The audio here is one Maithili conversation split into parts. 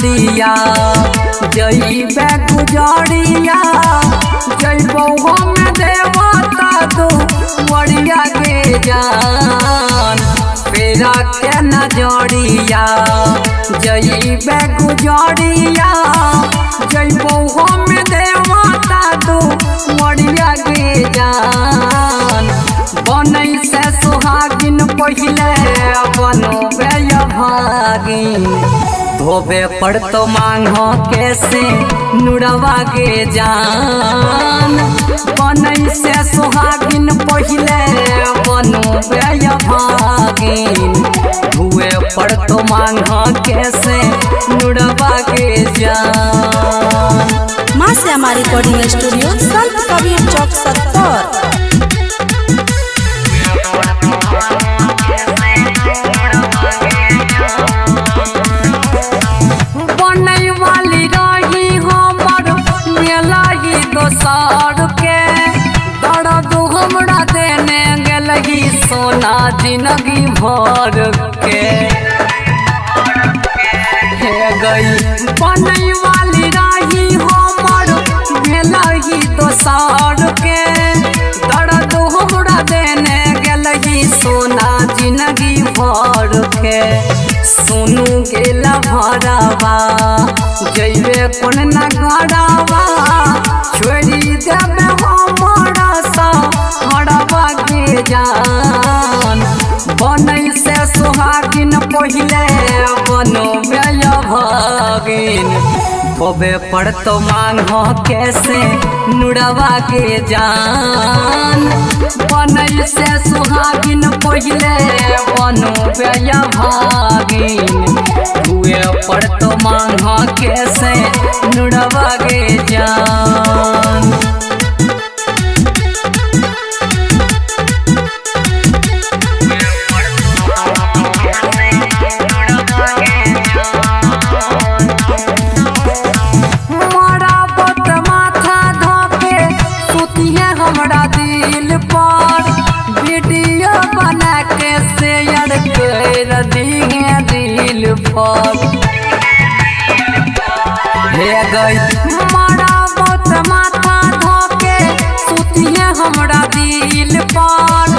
नजरिया जइबे गुजरिया जइबो हम देवता तू मरिया गे जान फेरा के नजरिया जइबे गुजरिया जइबो हम देवता तू मरिया गे जान बनै से सुहागिन पहिले बनबे भागिन धोबे पड़तो मांगो कैसे नुड़वा गे जान बनै से सुहागिन पहिले बनबे भागिन धुए पड़तो मांगो कैसे नुड़वा गे जान। माँ श्यामा रिकॉर्डिंग स्टूडियो संत कबीर चौक 70। बनै वाली रही हमर मिलही दोसर के दर्द हमरा देने गेलही सोना जिंदगी भर के हे गई बनै वाली रही हमर मिलही दोसर के दर्द हमरा देने गेलही सोना जिंदगी भर के सोनू गेला भरावा जइबे कोन नगरावा छोड़ी देबे हमरा हरवा के जान बनै से सुहागिन पहिले बनबे भागिन धोबे पड़तो मांगो कैसे नुड़वा के जान बनै से सुहागिन पहिले बनबे भागिन धुए पड़तो मांगो कैसे नुड़वा के जान। मराबत माथा धोके सुतिए हमरा दिल पर वीडियो बना के शेयर कर दिए दिल पर हे गई मराबत माथा धोके सुतिए हमरा दिल पर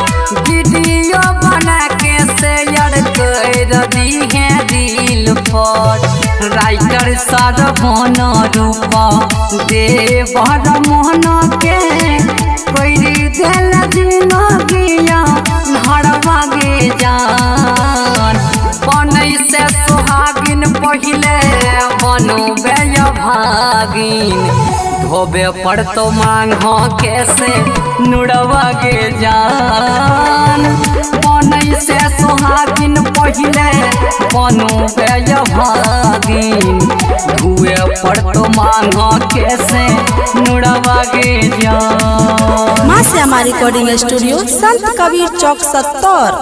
वीडियो बना के शेयर कर दिए दिल पर राइटर सर बन रूप देवर मोहन के करी दिल जिनगिया हरवा गे जान बनै से सुहागिन पहिले बनबे भागिन धोबे पड़तो मांगो कैसे नुड़वा गे जान बनै से सुहागिन पहिले बनबे भागिन धुए पड़तो मांगो कैसे नुड़वा गे जान। माँ श्यामा रिकॉर्डिंग स्टूडियो संत कबीर चौक 70।